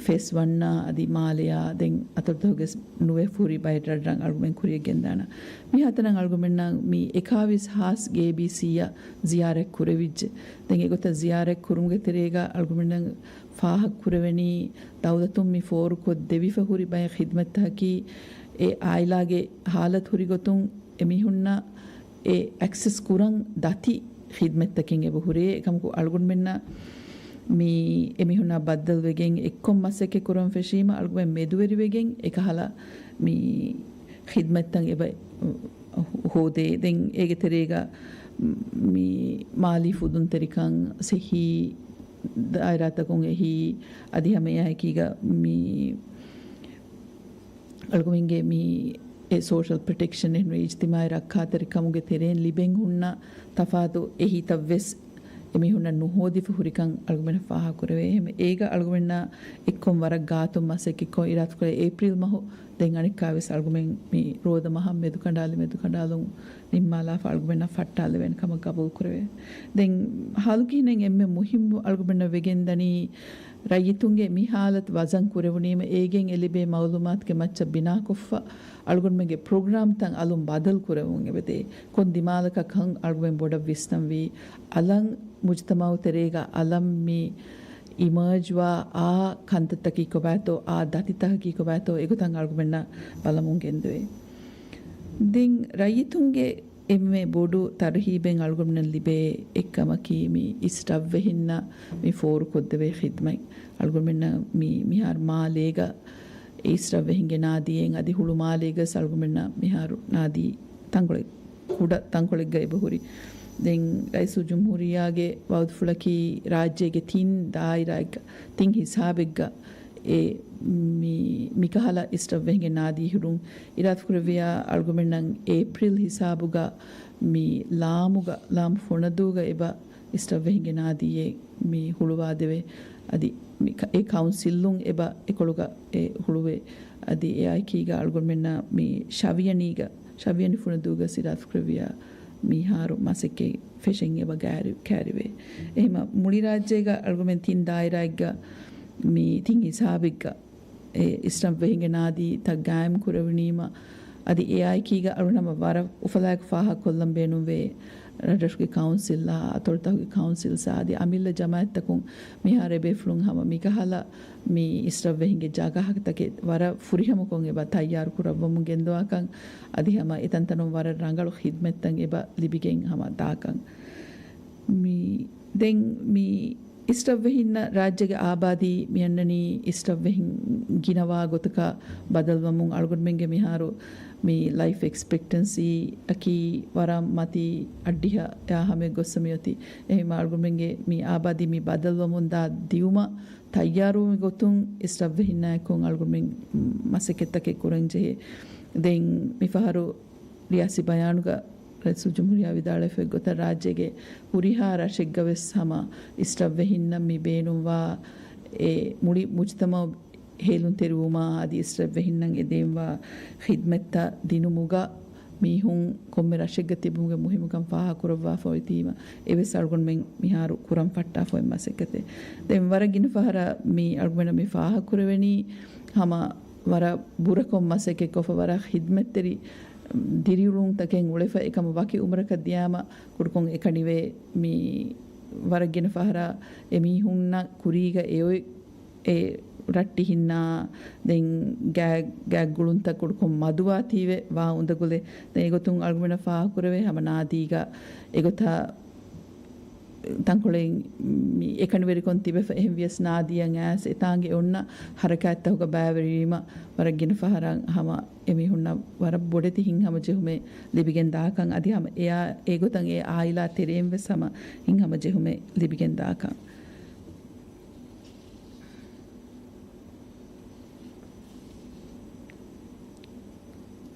ފޭސް ވަންއާ އަދި މާލެއާ ދެން އަތޮޅުތަކުގެ ނުވެފަ ހުރި ބައެއް ރަށްރަށް އަޅުގަމެން ކުރިއަށް ގެންދާނަ. މިހާތަނަށް އަޅުގަމެންނަށް މި އެކާވީސް ހާސް ގޭބީސީއަށް ޒިޔާރަތް ކުރެވިއްޖެ. ދެން އެގޮތަށް ޒިޔާރަތް ކުރުމުގެ ތެރޭގަ އަޅުގަމެންނަށް ފާހަގަ ކުރެވެނީ، ދައުލަތުން މި ފޯރުކޮށް ދެވިފަ ހުރި ބައެއް ޚިދްމަތްތަކަކީ، އެ އާއިލާގެ ހާލަތު ހުރި ގޮތުން އެމީހުންނަށް އެ އެކްސެސް ކުރަން ދަތި ޚިދްމަތްތަކެއް އެބަ ހުރޭ. އެކަމަކު އަޅުގަނޑުމެންނަށް މި އެމީހުންނާ ބައްދަލުވެގެން އެއްކޮށް މަސައްކަތް ކުރަން ފެށީމަ، އަޅުގަމެން މެދުވެރިވެގެން އެކަހަލަ މި ޚިދްމަތްތައް އެބަ ހޯދޭ. ދެން އޭގެ ތެރޭގަ މި މާލީ ފުދުންތެރިކަން، ސިއްހީ ދާއިރާތަކުން އެހީ، އަދި ހަމަ އެއާއެކީގަ މި އަޅުގަމެންގެ މި އެ ސޯޝަލް ޕްރޮޓެކްޝަން އެހެންވެ އިޖްތިމާޢީ ރައްކާތެރިކަމުގެ ތެރެއިން ލިބެން ހުންނަ ތަފާތު އެހީތައް ވެސް އެމީހުންނަށް ނުހޯދިފަ ހުރިކަން އަޅުގަމެންނަށް ފާހަގަކުރެވޭ. އެހެން އޭގަ އަޅުގަމެންނާ އެއްކޮށް ވަރަށް ގާތުން މަސައްކަތްކޮށް އިރާދަކުރޭ އޭޕްރީލް މަހު ދެން އަނެއްކާވެސް އަޅުގަމެން މި ރޯދަ މަހަށް މެދުކަނޑާލި މެދުކަނޑާލުން ނިންމާލާފަ އަޅުގަމެންނަށް ފައްޓާލެވޭނެ ކަމަށް ގަބޫލުކުރެވޭ. ދެން ހާލު ކިހިނެއް އެންމެ މުހިއްމު އަޅުގަމެންނަށް ވެގެންދަނީ، ރައްޔިތުންގެ މި ހާލަތު ވަޒަން ކުރެވުނީމަ، އޭގެން އެ ލިބޭ މައުލޫމާތުގެ މައްޗަށް ބިނާކޮށްފަ، އަޅުގަނޑުމެންގެ ޕްރޮގްރާމްތައް އަލުން ބަދަލު ކުރެވުން އެބަދޭ. ކޮން ދިމާލަކަށް ކަން އަޅުގަނޑުމެން ބޮޑަށް ވިސްނަންވީ. އަލަށް މުޖުތަމައު ތެރޭގަ އަލަށް މި އިމާޖްވާ އާ ކަންތައްތަކީ ކޮބާތޯ، އާ ދަތިތަކަކީ ކޮބާތޯ، އެގޮތަށް އަޅުގަނޑުމެންނަށް ބަލަމުން ގެންދެވޭ. ދެން ރައްޔިތުންގެ އެންމެ ބޮޑު ތަރުހީބެއް އަޅުގަނޑުމެން ލިބޭ އެއްކަމަކީ، މި އިސް ރަށްވެހިންނަށް މި ފޯރުކޮށްދެވޭ ޚިދްމަތް. އަޅުގަނޑުމެންނަށް މި މިހާރު މާލޭގަ އިސްރަށްވެހިންގެ ނާދީއެއް އަދި ހުޅުމާލޭގަސް އަޅުގަނޑުމެންނަށް މިހާރު ނާދީ ތަންކޮޅެއް، ކުޑަ ތަންކޮޅެއްގަ އެބަހުރި. ދެން ރައީސުލްޖުމްހޫރިއްޔާގެ ވައުދުފުޅަކީ ރާއްޖޭގެ ތިން ދާއިރާއެއްގަ، ތިން ހިސާބެއްގަ އެ މި، މިކަހަލަ އިސްރަށްވެހިންގެ ނާދީ ހުރުން. އިރާދަކުރެއްވިޔާ އަޅުގަނޑުމެންނަށް އޭޕްރިލް ހިސާބުގަ މި ލާމުގަ، ލާމު ފުނަދޫގަ އެބަ އިސްރަށްވެހިންގެ ނާދީއެއް މި ހުޅުވާދެވޭ. އަދި މި ކަ-، އެ ކައުންސިލުން އެބަ އެކޮޅުގަ އެ ހުޅުވޭ. އަދި އެއާއެކީގަ އަޅުގަނޑުމެންނަށް މި ޝަވިޔަނީގަ، ޝަވިޔަނި ފުނަދޫގަ އިރާދަކުރެއްވިޔާ މިހާރު މަސައްކަތް ފެށެން އެބަ ގާރި-، ކާރިވޭ. އެހެމަ މުޅި ރާއްޖޭގަ އަޅުގަނޑުމެން ތިން ދާއިރާއެއްގަ މި ތިން ހިސާބެއްގަ އެ އިސްރަށްވެހިންގެ ނާދީތައް ގާއިމް ކުރެވުނީމަ، އަދި އެއާއެކީގަ އަޅުނަމަ ވަރަށް އުފަލާއެކު ފާހަގަކޮށްލަން ބޭނުންވޭ، ރަށްރަށުގެ ކައުންސިލްއާ، އަތޮޅުތަކުގެ ކައުންސިލްސްއާ އަދި އަމިއްލަ ޖަމާއަތްތަކުން މިހާރު އެބޭފުޅުން ހަމަ މިކަހަލަ މި އިސްރަށްވެހިންގެ ޖަގަހަކަށް ވަރަށް ފުރިހަމަކޮށް އެބަ ތައްޔާރު ކުރައްވަމުން ގެންދަވާކަން، އަދި ހަމަ އެތަންތަނުން ވަރަށް ރަނގަޅު ޚިދްމަތްތައް އެބަ ލިބިގެން ހަމަ ދާކަން. މި، ދެން މި އިސްރަށްވެހިންނަށް ރާއްޖޭގެ އާބާދީ މިއަންނަނީ އިސްރަށްވެހިން ގިނަވާ ގޮތަކަށް ބަދަލުވަމުން. އަޅުގަނޑުމެންގެ މިހާރު މި ލައިފް އެކްސްޕެކްޓެންސީ އަކީ ވަރަށް މަތީ އައްޑިހަ އެއާ ހަމަޔަށް ގޮއްސަ މިއޮތީ. އެހެންވީމަ އަޅުގަނޑުމެންގެ މި އާބާދީ މި ބަދަލުވަމުންދާ ދިއުމަށް ތައްޔާރުވުމުގެ ގޮތުން އިސްރަށްވެހިންނާއެކު އަޅުގަނޑުމެން މަސައްކަތްތަކެއް ކުރަން ޖެހޭ. ދެން މިފަހަރު ރިޔާސީ ބަޔާނުގަ ރައީސުލްޖުމްހޫރިއްޔާ ވިދާޅުވެފައި ގޮތަށް ރާއްޖޭގެ ހުރިހާ ރަށެއްގަވެސް ހަމަ އިސްރަށްވެހިންނަށް މި ބޭނުންވާ އެ މުޅި މުޖުތަމަޢު ހޭލުންތެރިވުމާ އަދި އިސްރަށްވެހިންނަށް އެދެންވާ ޚިދްމަތްތައް ދިނުމުގަ މީހުން ކޮންމެ ރަށެއްގަ ތިބުމުގެ މުހިއްމުކަން ފާހަގަކުރައްވާފަ އޮތީމަ، އެވެސް އަޅުގަނޑުމެން މިހާރު ކުރަން ފައްޓާފަ އޮތް މަސައްކަތެއް. ދެން ވަރަށް ގިނަ ފަހަރަށް މި އަޅުގަނޑަށް މި ފާހަގަކުރެވެނީ ހަމަ ވަރަށް ބުރަކޮށް މަސައްކަތްކޮށްފަ، ވަރަށް ޚިދްމަތްތެރި ދިރިއުޅުންތަކެއް އުޅެފަ، އެކަމަ ވަކި އުމުރަކަށް ދިޔާމަ ކުޑަކޮށް އެކަނިވޭ. މި ވަރަށް ގިނަ ފަހަރަށް އެމީހުންނަށް ކުރީގަ އެ އޮތް އެ ރައްޓިހިންނާ ދެން ގާ-، ގާތްގުޅުންތައް ކުޑަކޮށް މަދުވާތީވެ ވާ އުނދަގުލެއް. ދެން އެގޮތުން އަޅުގަނޑަށް ފާހަގަކުރެވޭ ހަމަ ނާދީގަ އެގޮތަށް ތަންކޮޅެއް މި އެކަނިވެރިކޮށް ތިބެފަ. އެހެން ވިޔަސް ނާދީއަށް އައިސް އެތާނގެ އޮންނަ ހަރަކާތްތަކުގަ ބައިވެރިވީމަ، ވަރަށް ގިނަ ފަހަރަށް ހަމަ އެމީހުންނަށް ވަރަށް ބޮޑެތި ހިތްހަމަޖެހުމެއް ލިބިގެން ދާކަން، އަދި ހަމަ އެއާ އެގޮތަށް އެ އާއިލާ ތެރެއިން ވެސް ހަމަ ހިތްހަމަޖެހުމެއް ލިބިގެން ދާކަން.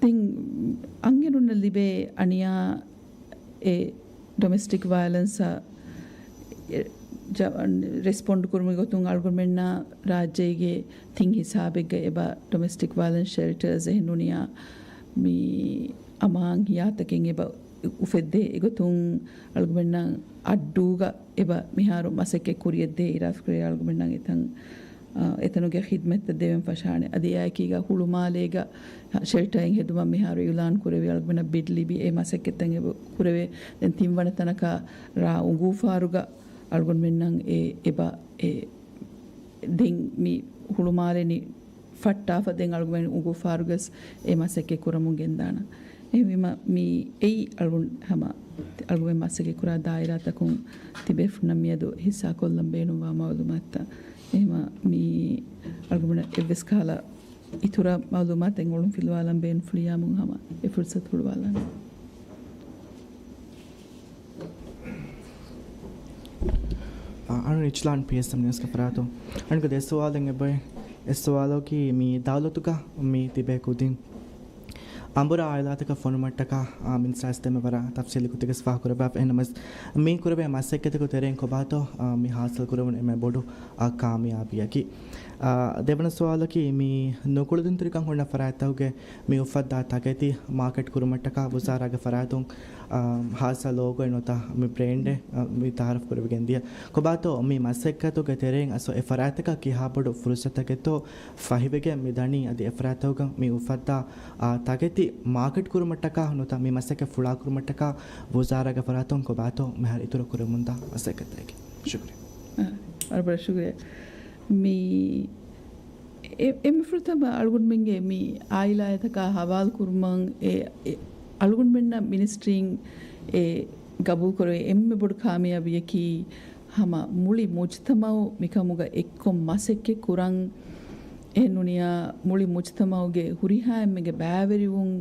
ދެން އަންހެނުންނަށް ލިބޭ އަނިޔާ އެ ޑޮމެސްޓިކް ވަޔަލެންސަށް އެ ޖަ-، ރެސްޕޮންޑް ކުރުމުގެ ގޮތުން އަޅުގަނޑުމެންނަށް ރާއްޖޭގެ ތިން ހިސާބެއްގަ އެބަ ޑޮމެސްޓިކް ވަޔަލެންސް ޝެލްޓަރސް އެހެންނޫނިއްޔާ މި އަމާން ހިޔާތަކެއް އެބަ އުފެއްދޭ. އެގޮތުން އަޅުގަނޑުމެންނަށް އައްޑޫގަ އެބަ މިހާރު މަސައްކަތް ކުރިޔަށްދޭ. އިރާދަކުރޭ އަޅުގަނޑުމެންނަށް އެތަން، އާ، އެތަނުގެ ޚިދްމަތްތައް ދެވެން ފަށާނެ. އަދި އެއާއެކީގަ ހުޅުމާލޭގަ ޝެލްޓަރެއް ހެދުމަށް މިހާރު އިއުލާން ކުރެވި އަޅުގަނޑަށް ބިޑް ލިބި އެ މަސައްކަތްތައް އެބަ ކުރެވޭ. ދެން ތިންވަނަ ތަނަކަށް ރ-، އުނގޫފާރުގަ އަޅުގަނޑުމެންނަށް އެ އެބަ އެ ދެން މި ހުޅުމާލެ ނި-، ފައްޓާފަ ދެން އަޅުގަނޑުމެން އުނގޫފާރުގަސް އެ މަސައްކަތް ކުރަމުން ގެންދާނަން. އެހެންވީމަ މި އެއީ އަޅުގަނޑު ހަމަ އަޅުގަނޑުމެން މަސައްކަތް ކުރާ ދާއިރާތަކުން ތިބޭފުންނަށް މިއަދު ހިއްސާ ކޮށްލަން ބޭނުންވާ މައުލޫމާތުތައް. އެހެންވީމަ މި އަޅުގަނޑުމެން އެއްވެސް ކަހަލަ އިތުރަށް މައުލޫމާތެއް އޮޅުން ފިލުވާލަން ބޭނުންފުޅިޔާމު ހަމަ އެ ފުރުސަތު ހުޅުވާލާނެ. އަ-، އަން ރިޗްލާން ޕީއެސްއެމް ނިއުސްގެ ފަރާތުން އަންގަ ދެ ސުވާލެއް އެބައި. އެއް ސުވާލަކީ މި ދައުލަތުގަ މި ތިބޭ ކުދިން އަނބުރާ އާއިލާތަކަށް ފޮނުމަށްޓަކާ، އާ، މިނިސްޓާ އިސްތެމެ ވަރަށް ތަފްސީލީ ގޮތެއްގަސް ފާހަގަކުރައްވާފަ. އެހެންނަމަވެސް މި ކުރެވޭ މަސައްކަތަކު ތެރެއިން ކޮބާތޯ، އާ، މި ހާސިލް ކުރެވުނު އެންމެ ބޮޑު، އާ، ކާމިޔާބީއަކީ. އާ، ދެވަނަ ސުވާލަކީ މި ނުކުޅެދުންތެރިކަން ހުންނަ ފަރާތްތަކުގެ މި އުފައްދާ ތަކެތި މާކެޓް ކުރުމަށްޓަކާ ވުޒާރާގެ ފަރާތުން، އާ، ހާއްސަ ލޯގޯއެއް ނުވަތަ މި ބްރޭންޑެއް، އާ، މި ތައާރަފް ކުރެވިގެން ދިޔަ. ކޮބާތޯ މި މަސައްކަތުގެ ތެރެއިން އަސް އެ ފަރާތަކަށް ކިހާ ބޮޑު ފުރުސަތަކެއްތޯ ފަހިވެގެން މި ދަނީ އަދި އެ ފަރާތަކުގަ މި އުފައްދާ، އާ، ތަކެތި މާކެޓް ކުރުމަށްޓަކާ ނުވަތަ މި މަސައްކަތް ފުޅާކުރުމަށްޓަކާ ވުޒާރާގެ ފަރާތުން ކޮބާތޯ މިހާރު އިތުރު ކުރަމުންދާ މަސައްކަތެއް. ޝުކުރިއްޔާ. އާ، ވަރަށް ބޮޑަށް ޝުކުރިއްޔާ. މި އެ-، އެންމެ ފުރަތަމަ އަޅުގަނޑުމެންގެ މި އާއިލާތަކާ ހަވާލު ކުރުމަށް އެ-، އެ-، އަޅުގަނޑުމެންނަށް މިނިސްޓްރީން އެ ގަބޫލުކުރެވޭ އެންމެ ބޮޑު ކާމިޔާބީއަކީ ހަމަ މުޅި މުޖްތަމަޢު މިކަމުގަ އެއްކޮށް މަސައްކަތް ކުރަން އެހެންނޫނިއްޔާ މުޅި މުޖްތަމަޢުގެ ހުރިހާ އެންމެގެ ބައިވެރިވުން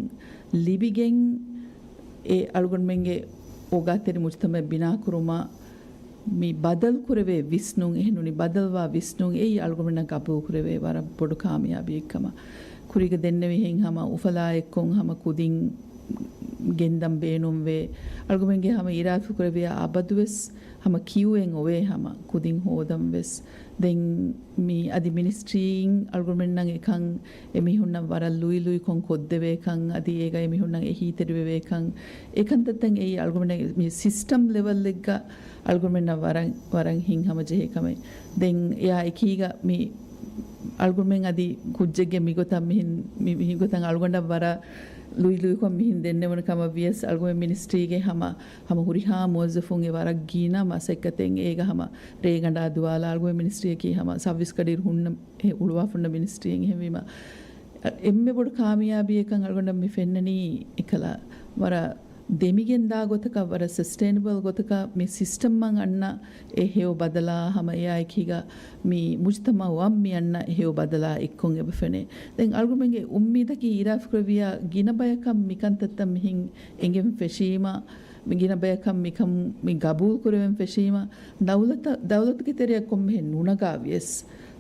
ލިބިގެން، އެ އަޅުގަނޑުމެންގެ އޯގާތެރި މުޖްތަމަޢެއް ބިނާކުރުމަށް މި ބަދަލުކުރެވޭ ވިސްނުން، އެހެންނޫނީ ބަދަލުވާ ވިސްނުން އެއީ އަޅުގަނޑުމެންނަށް ގަބޫލުކުރެވޭ ވަރަށް ބޮޑު ކާމިޔާބީއެއްކަމަށް. ކުރީގަ ދެންނެވިހެން ހަމަ އުފަލާ އެއްކޮށް ހަމަ ކުދިން ގެންދަން ބޭނުންވޭ. އަޅުގަނޑުމެންގެ ހަމަ އިރާދަކުރެއްވިޔާ އަބަދުވެސް ހަމަ ކިއުއެއް އޮވޭ ހަމަ ކުދިން ހޯދަން ވެސް. ދެން މި އަދި މިނިސްޓްރީއިން އަޅުގަނޑުމެންނަށް އެކަން އެމީހުންނަށް ވަރަށް ލުއިލުއިކޮށް ކޮށްދެވޭކަން، އަދި އޭގަ އެމީހުންނަށް އެހީތެރިވެވޭކަން، އެކަންތައްތައް އެއީ އަޅުގަނޑުމެން މި ސިސްޓަމް ލެވަލްއެއްގަ އަޅުގަނޑުމެންނަށް ވަރަށް، ވަރަށް ހިތްހަމަޖެހޭ ކަމެއް. ދެން އެއާ އެކީގަ މި އަޅުގަނޑުމެން އަދި ކުއްޖެއްގެ މިގޮތަށް މިހިން، މި، މިގޮތަށް އަޅުގަނޑަށް ވަރަށް ލުއިލުއިކޮށް މިހިން ދެންނެވުނު ކަމަށް ވިޔަސް، އަޅުގަނޑުމެން މިނިސްޓްރީގެ ހަމަ، ހަމަ ހުރިހާ މުވައްޒަފުން އެ ވަރަށް ގިނަ މަސައްކަތެއް އޭގަ ހަމަ ރޭގަނޑާ ދުވާލާ، އަޅުގަނޑުމެން މިނިސްޓްރީއަކީ ހަމަ ސައުވީސް ގަޑިއިރު ހުންނަ އެ އުޅުވާފަ ހުންނަ މިނިސްޓްރީއެއް. އެހެންވީމަ، އެންމެ ބޮޑު ކާމިޔާބީއެއްކަން އަޅުގަނޑަށް މި ފެންނަނީ އެކަލަ ވަރަށް ދެމިގެންދާ ގޮތަކަށް، ވަރަށް ސަސްޓެއިނަބަލް ގޮތަކަށް މި ސިސްޓަމްއަށް އަންނަ އެ ހެޔޮ ބަދަލާ ހަމަ އެއާއެކީގަ މި މުޖްތަމަޢުއަށް މި އަންނަ ހެޔޮ ބަދަލާ އެއްކޮށް އެބަ ފެނޭ. ދެން އަޅުގަނޑުމެންގެ އުއްމީދަކީ އިރާދަކުރެއްވިޔާ ގިނަ ބަޔަކަށް މި ކަންތައްތައް މިހިން އެނގެން ފެށީމަ، މި ގިނަ ބަޔަކަށް މިކަން މި ގަބޫލު ކުރެވެން ފެށީމަ، ދައުލަތަށް، ދައުލަތުގެ ތެރެއަށް ކޮންމެހެން ނުނަގާ ވިޔަސް،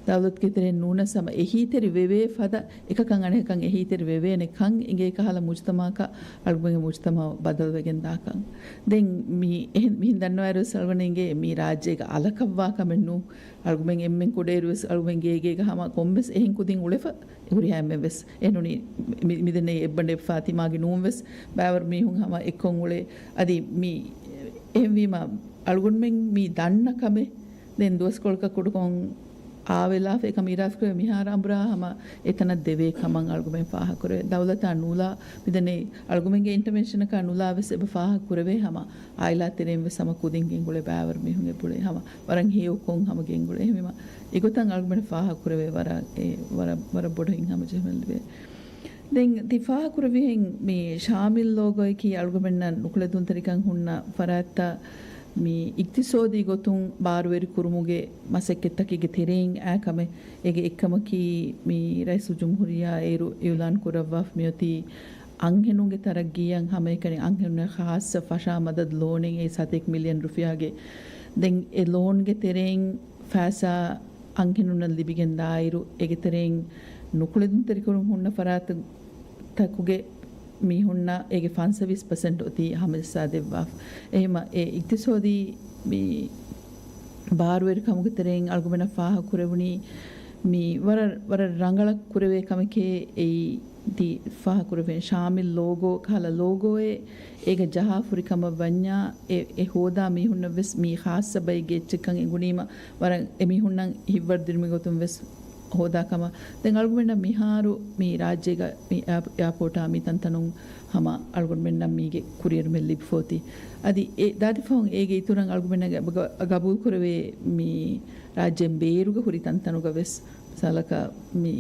ދައުލަތުގެ ތެރެއިން ނޫނަސް ހަމަ އެހީތެރި ވެވޭ ފަދަ އެކަކަށް އަނެކަކަށް އެހީތެރި ވެވޭނެ ކަން އެނގޭ ކަހަލަ މުޖްތަމަޢަކަށް އަޅުގަނޑުގެ މުޖްތަމަޢު ބަދަލުވެގެން ދާކަން. ދެން މި އެހެން، މިހިން ދަންނަވާއިރުވެސް އަޅުގަނޑަށް އެނގޭ މީ ރާއްޖޭގަ އަލަކަށްވާ ކަމެއް ނޫން. އަޅުގަނޑުމެން އެންމެން ކުޑައިރުވެސް އަޅުގަނޑުގެ ގޭގޭގަ ހަމަ ކޮންމެސް އެހެން ކުދިން އުޅެފަ ހުރިހާ އެންމެން ވެސް. އެހެންނޫނީ މި، މިދެންނެވި އެއްބަނޑެއް ފާތިމާގެ ނޫން ވެސް ބައިވަރު މީހުން ހަމަ އެއްކޮށް އުޅޭ. އަދި މި އެހެންވީމަ އަޅުގަނޑުމެން މި ދަންނަ ކަމެއް ދެން ދުވަސްކޮޅަކަށް ކުޑަކޮށް އާވެލާފަ އެކަމަށް އިރާދަކުރެ މިހާރު އަނބުރާ ހަމަ އެތަނަށް ދެވޭ ކަމަށް އަޅުގަމެން ފާހަގަކުރޭ. ދައުލަތާ ނޫލާ މިދެންނެ އަޅުގަމެންގެ އިންޓަވެންޝަނަކާ ނުލާ ވެސް އެބަ ފާހަގަކުރެވޭ ހަމަ އާއިލާ ތެރެއިން ވެސް ހަމަ ކުދިން ގެންގުޅޭ ބައިވަރު މީހުން އެބުޅޭ ހަމަ ވަރަށް ހެޔޮކޮށް ހަމަ ގެންގުޅޭ. އެހެންވީމަ އެގޮތަށް އަޅުގަމެން ފާހަގަކުރެވޭ ވަރަށް އެ ވަރަށް، ވަރަށް ބޮޑު ހިތްހަމަޖެހުމެއް ލިބޭ. ދެން ތި ފާހަގަކުރެއްވިހެން މި ޝާމިލް ލޯގޯއަކީ އަޅުގަމެންނަށް ނުކުޅެދުންތެރިކަން ހުންނަ ފަރާތްތައް މި އިޤްތިޞާދީ ގޮތުން ބާރުވެރި ކުރުމުގެ މަސައްކަތްތަކެއްގެ ތެރެއިން އައި ކަމެއް. އޭގެ އެއްކަމަކީ މި ރައީސުލްޖުމްހޫރިއްޔާ އޭރު އިޢުލާން ކުރައްވާފަ މިއޮތީ އަންހެނުންގެ ތަރައްގީއަށް ހަމައެކަނި އަންހެނުންނަށް ޚާއްޞަ ފަށާ މަދަދު ލޯނެއް އެއީ ސަތޭކަ މިލިއަން ރުފިޔާގެ. ދެން އެ ލޯންގެ ތެރެއިން ފައިސާ އަންހެނުންނަށް ލިބިގެން ދާއިރު، އޭގެ ތެރެއިން ނުކުޅެދުންތެރިކުރުން ހުންނަ ފަރާތު ތަކުގެ މީހުންނަށް އޭގެ ފަންސަވީސް ޕަސެންޓް އޮތީ ހަމަޖައްސާ ދެއްވާފަ. އެހެމަ އެ އިޤްތިޞާދީ މި ބާރުވެރިކަމުގެ ތެރެއިން އަޅުގަމެންނަށް ފާހަގަކުރެވުނީ މި ވަރަށް، ވަރަށް ރަނގަޅަށް ކުރެވޭ ކަމެކޭ އެއީ ތި ފާހަގަކުރެވޭނެ ޝާމިލް ލޯގޯ ކަހަލަ ލޯގޯއެއް އޭގަ ޖަހާފަ ހުރި ކަމަށް ވަންޏާ، އެ، އެ ހޯދާ މީހުންނަށް ވެސް މީ ޚާއްޞަ ބައެއްގެ އެއްޗެއްކަން އެނގުނީމަ، ވަރަށް އެމީހުންނަށް ހިތްވަރުދިނުމުގެ ގޮތުން ވެސް ހޯދާ ކަމަށް. ދެން އަޅުގަނޑަށް މިހާރު މި ރާއްޖޭގަ މި އެއާ-، އެއާޕޯޓާ މި ތަންތަނުން ހަމަ އަޅުގަނޑުމެންނަށް މީގެ ކުރިއެރުމެއް ލިބިފަ އޮތީ. އަދި އެ ދާދި ފަހުން އޭގެ އިތުރަށް އަޅުގަނޑަށް ގަ-، ގަ-، ގަބޫލު ކުރެވޭ މި ރާއްޖޭން ބޭރުގަ ހުރި ތަންތަނުގަ ވެސް މިސާލަކަށް މި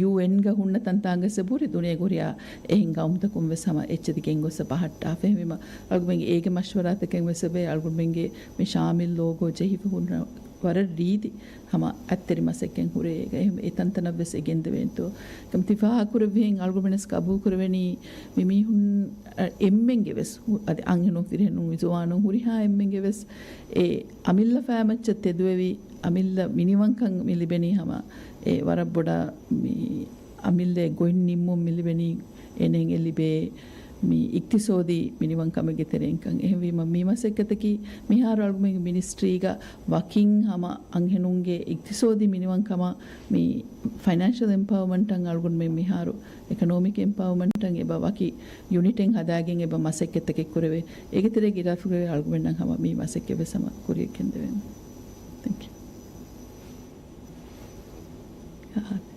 ޔޫއެންގަ ހުންނަ ތަންތާނގަސް އެބަހުރި ދުނިޔޭގަ ހުރިހާ އެހެން ގައުމުތަކުން ވެސް ހަމަ އެއްޗެތި ގެންގޮސް ބަހައްޓާފަ. އެހެންވީމަ އަޅުގަނޑުމެންގެ އޭގެ މަޝްވަރާތަކެއް ވެސް އެބަ އަޅުގަނޑުމެންގެ މި ޝާމިލް ލޯގޯ ޖެހިފަ ހުންނަ ވަރަށް ރީތި ހަމަ އަތްތެރި މަސައްކަތް ހުރޭ އޭގަ އެހެން އެތަންތަނަށް ވެސް އެ ގެންދެވޭނެތޯ. އެކަމް ތި ފާހަގަކުރެއްވިހެން އަޅުގަނޑުމެންނަސް ގަބޫލު ކުރެވެނީ މި މީހުން އެންމެންގެ ވެސް އަދި އަންހެނުން ފިރިހެނުން ޒުވާނުން ހުރިހާ އެންމެންގެ ވެސް އެ އަމިއްލަ ފައިމައްޗަށް ތެދުވެވި އަމިއްލަ މިނިވަންކަން މި ލިބެނީ ހަމަ އެ ވަރަށް ބޮޑަށް މި އަމިއްލަ ގޮތް ނިންމުން މި ލިބެނީ އޭނައަށް އެ ލިބޭ މި އިޤްތިޞާދީ މިނިވަންކަމެއްގެ ތެރެއިންކަން. އެހެންވީމަ މި މަސައްކަތަކީ މިހާރު އަޅުގަނޑުމެންގެ މިނިސްޓްރީގަ ވަކިން ހަމަ އަންހެނުންގެ އިޤްތިޞާދީ މިނިވަންކަމަށް މި ފައިނޭންޝަލް އެމްޕަވަރމަންޓަށް އަޅުގަނޑުމެން މިހާރު އެކޮނޮމިކް އެމްޕަވަރމަންޓަށް އެބަ ވަކި ޔުނިޓެއް ހަދާގެން އެބަ މަސައްކަތްތަކެއް ކުރެވޭ. އޭގެ ތެރޭގަ އިރާދަކުރެވޭ އަޅުގަނޑަށް ހަމަ މި މަސައްކަތް ވެސް ހަމަ ކުރިއަށް ގެންދެވޭނެ. ތެންކް ޔޫ. އާދެ.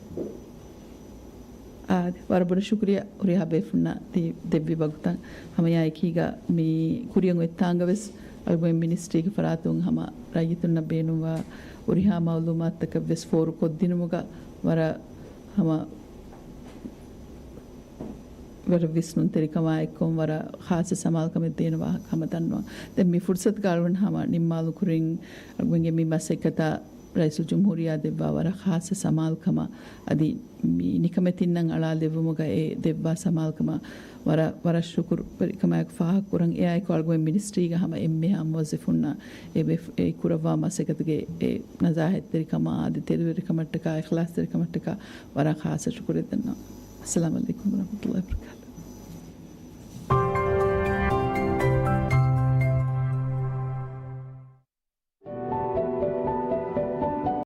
އާދެ. ވަރަށް ބޮޑަށް ޝުކުރިއްޔާ ހުރިހާ ބޭފުންނަށް ތި ދެއްވި ވަގުތަށް. ހަމަ އެއާ އެކީގަ މި ކުރިއަށް އޮތްތާނގަ ވެސް އަޅުގަނޑު މިނިސްޓްރީގެ ފަރާތުން ހަމަ ރައްޔިތުންނަށް ބޭނުންވާ ހުރިހާ މައުލޫމާތުތަކެއް ވެސް ފޯރުކޮށްދިނުމުގަ ވަރަށް ހަމަ ވަރަށް ވިސްނުންތެރިކަމާ އެއްކޮށް ވަރަށް ޚާއްޞަ ސަމާލުކަމެއް ދޭނެ ވާހަކަ ހަމަ ދަންނަވަން. ދެން މި ފުރުސަތުގަ އަޅުގަނޑު ހަމަ ނިންމާލު ކުރިން އަޅުގަނޑުގެ މި މަސައްކަތަށް ރައީސުލްޖުމްހޫރިއްޔާ ދެއްވާ ވަރަށް ޚާއްޞަ ސަމާލުކަމަށް، އަދި މި ނިކަމެތިންނަށް އަޅާލެއްވުމުގަ އެ ދެއްވާ ސަމާލުކަމަށް ވަރަށް، ވަރަށް ޝުކުރުވެރިކަމާއެކު ފާހަގަކުރަން. އެއާއެކު އަޅުގަނޑު މިނިސްޓްރީގަ ހަމަ އެންމެހާ މުވައްޒަފުންނަށް އެ ވެ-، އެ ކުރައްވާ މަސައްކަތުގެ އެ ނަޒާހަތްތެރިކަމާ އަދި ތެދުވެރިކަމަށްޓަކާ އިޚްލާޞްތެރިކަމަށްޓަކާ ވަރަށް ޚާއްޞަ ޝުކުރެއް ދަންނަވަން. އައްސަލާމު ޢަލައިކުމް ވަރަޙްމަތުﷲ ވަބަރަކާތުހު.